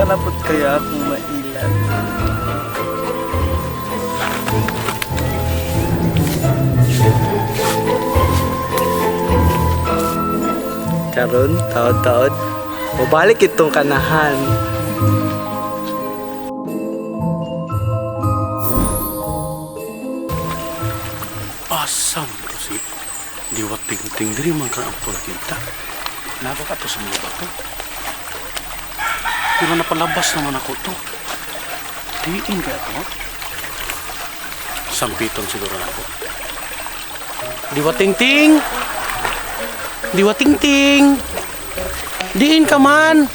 Sana po't kaya akong mailan. Karon, taod-taod, mabalik itong kanahan. Asam to si Diwat Ting-Ting diri man ka ang pagkita. Napa ka to sa mga bato. Pero napalabas naman ako to. Diin kaya to, ha? Sampiton siguro na ako. Diwat Ting-Ting! Diwat Ting-Ting! Diin ka man!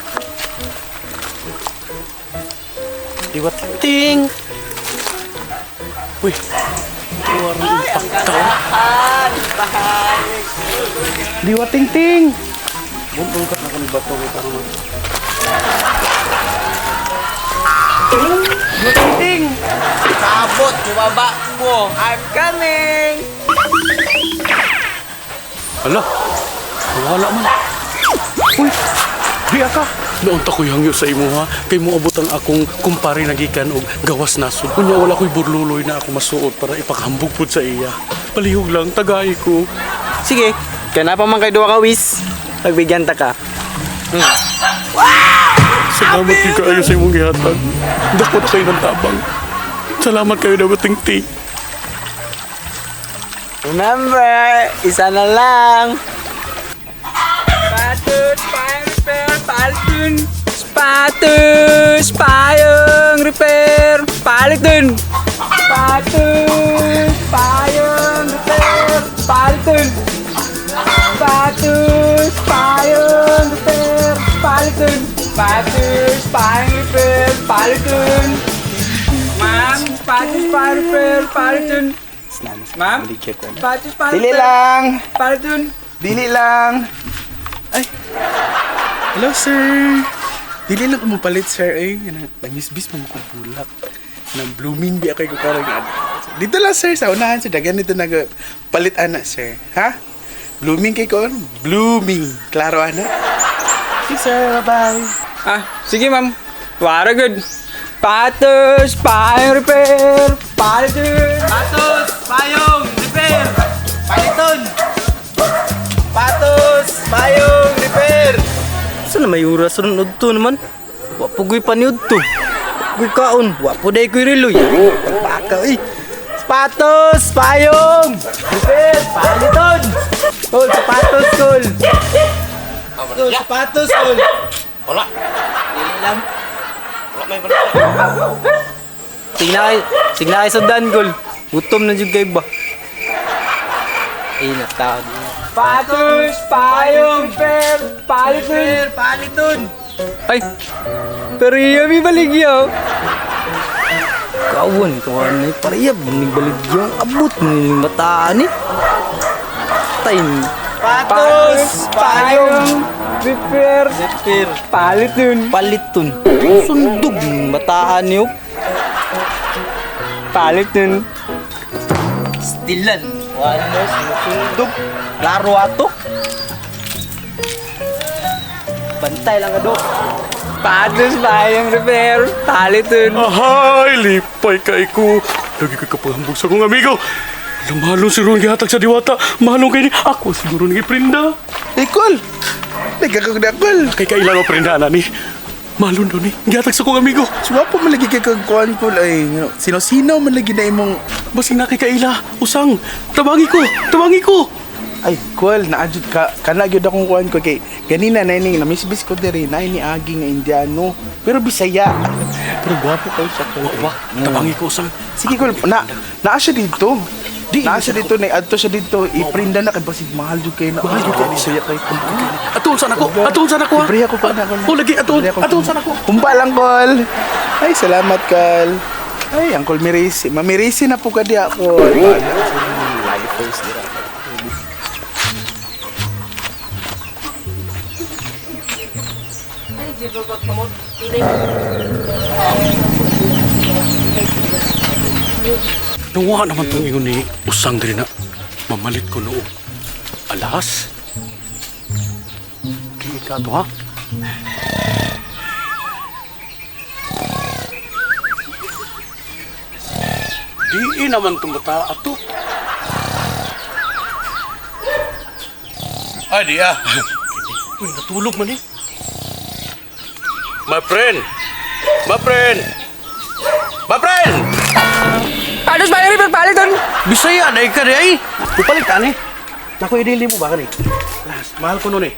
Diwat Ting-Ting! Uy, warang impacto. Diwat Ting-Ting! Bumbungkat na kami bato kay karon. Diwat Ting-Ting! Sabot, bumaba ko. I'm coming! Ala, wala man. Uy, di ka. Noon ta ko'y hangyo sa imo ha. Kay mo abot ang akong kumpare nagikan og gawas nasod. Kunya wala ko'y burluloy na ako masuot para ipaghambog pud sa iya. Palihog lang, tagay ko. Sige, kaya pa man kay duha ka wis. Pagbigyan ta ka. Salamat kay kaayo sa imong gihatag. Dako na kayo ng tabang. Salamat kayo na ting. Remember, isa na lang. Patut, payong repair, palitun. Patus, payong repair, palitun. Patus, payong repair, palitun. Patus, payong repair, palitun. Patus, payong repair, palitun. Ma'am, patus, payong repair, palitun. Ma'am, patus, payong Dili repair, lang. palitun. Dili lang. Ay. Hello, sir. Dili lang ko mapalit, sir. Ay, namisbis mo ko bulak. Nang blooming di ako ko karang ano. Dito lang, sir. Sa unahan, sir. Dagan dito nag palit ana, sir. Ha? Blooming kay ko? Blooming. Klaro, ana? Okay, sir. Bye-bye. Ah, sige ma'am. Wara good. Patos, payong repair, palitun. Patos, payong, repair! Paliton! Patos, payong, repair! Saan na may oras ron udto naman? Wa pugoy paniud to. Pugoy kaon, wa po day ko'y reloy. Pagpakaw eh. Sapatos, payong, repair, paliton. Kol, sapatos, kol. Kol, sapatos, kol. Wala. Dili lang. Wala may balik. Sige na kay sundan, kol. Gutom na jud kay ba. Eh, natawag niya. Patos, payong, repair, paliton. Paliton! Ay, pero iya may baligyaw. Kawon, ito ka na pariyab, may baligyaw. Abot, may mataan eh. Tay. Patos, payong, repair, repair! paliton. Paliton. Sundog, mataan niyo. Paliton. Stilan. Wala, sundog. Laro ato. Bantay lang ado. Patos, payong, repair, paliton. Ahay, lipay kay ko. Lagi ko kapaghambog sa akong amigo. Alam, mahalong si Ron gihatag sa diwata. Mahalong kay ni. Ako siguro nang iprinda. Ay, kol. Nagkakagda, kol. Kay kailan mo prinda na ni. Mahalong daw ni. Gihatag sa akong amigo. Suwapo man lagi kay kag kuan, kol. Ay, sino-sino man lagi na imong. Basing na kay kaila. Usang, tabangi ko. Tabangi ko. Ay, kol, naadjud ka kana gyud akong kuan ko kay ganina na ining namisbis ko diri na ini agi nga Indiano pero Bisaya. Pero gwapo kay siya ko. Wa, tabangi ko usang. Sige kol, na naa siya dito. Di, Naa siya dito, na adto siya dito. Iprinda na kay basig mahal jud kay na. Mahal jud kay Bisaya kay. Atuon saan ako. Atuon saan ako. ha? Libre ako pa na kol. Oh, lagi atuon. Libre ako. Atuon saan ako. Humba lang kol. Ay, salamat kol. Ay, Uncle Mirisi. Mamirisi na po ka di ako. Lifers dira. Nawa naman tong ingon ni Usang diri na. Mamalit ko noog. Alas. Di ka to ha? Di naman itong bata ato. Ay, di ah. Uy, natulog man eh. My friend! My friend! My friend! Palos ba repair palit don? Bisaya, dahil ka di ay. Pupalit ka ni. Naku, idili mo ba ka ni? Las, mahal ko nun eh.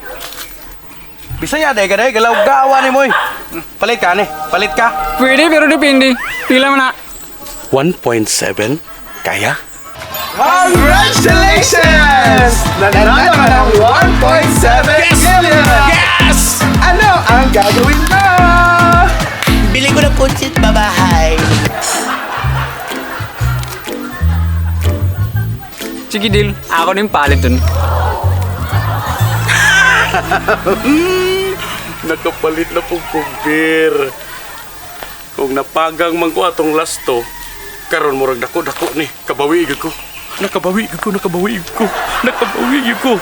Bisaya, dahil ka di ay. Galaw-gawa ni mo eh. Palit ka ni. Palit ka. Pwede pero depende. Pila man na. 1.7? Kaya? Congratulations! Nanalo ka ng 1.7 million! Yes! Ano ang gagawin mo? Bili ko ng kutsit babahay. Sige deal. Ako na yung palit dun. Nakapalit na pong kubir. Kung napagang man ko atong lasto, karon murag dako dako ni kabawi gyud ko. Nakabawi gyud ko, nakabawi gyud ko. Nakabawi gyud ko.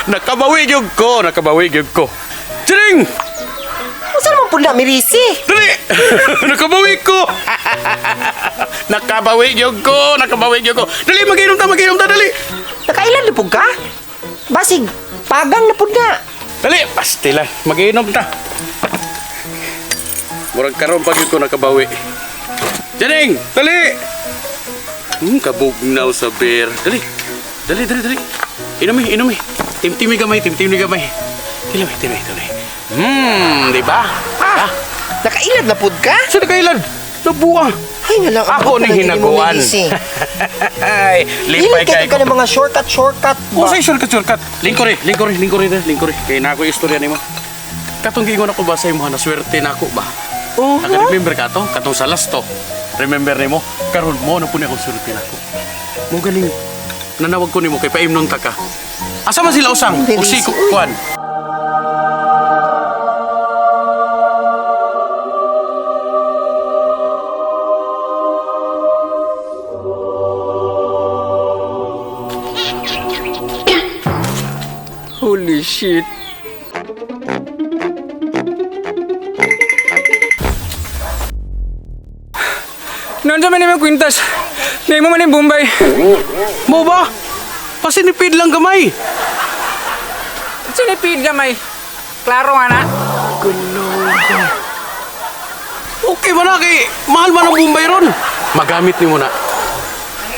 Nakabawi gyud ko, nakabawi gyud ko. Tiring! Unsa naman pud na mirisi? Dali! Nakabawi ko! Nakabawi gyud ko, nakabawi gyud ko. Dali maginom ta, maginom ta, dali. Nakailan na pud ka? Basig pagang na pud na. Dali, pasti lang. Magiinom ta. Murag karon pa gyud ko nakabawi. Janing, dali. Kabugnaw sa beer. Dali. Dali, dali, dali. Inumi, inumi. Timtimi gamay, timtimi gamay. Dali, dali, dali. Di ba? Ah, nakailad na pud ka? Sa nakailan? Nabuang. Ay nga lang Ako ning hinaguan. Ay, Lipay lipay kay ka ng mga shortcut shortcut ba? Usa shortcut shortcut. Lingkori, lingkori, lingkori na, lingkori. Kay na ako istorya nimo. Katong giingon ako ba sa imo na swerte na ako ba? Oh, Naka-remember ka to? Katong sa last to. Remember nimo? Karon mo na po ni akong swerte na ako. Mo galing nanawag ko nimo kay paimnon ta ka. Asa man sila usang? O si Kuan. Holy shit. Noon sa man yung kwintas. Ngayon mo man yung Bombay. Mo ba? Pasinipid lang gamay. Sinipid gamay. Klaro nga na. Okay ba na kay mahal man ang Bombay ron. Magamit nimo na.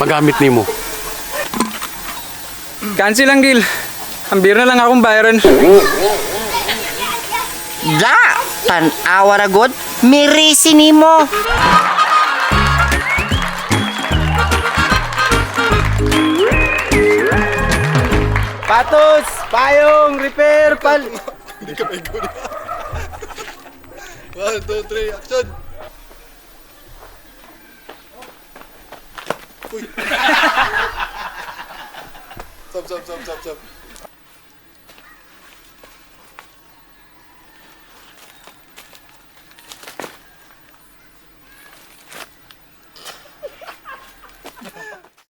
Magamit nimo. Cancel lang deal. Ang beer na lang akong bayaran. Da, tan-awa ra god. Mirisi nimo. Patos, payong, repair, pal. 1, 2, 3, action! Uy! Stop, stop, stop, stop, stop.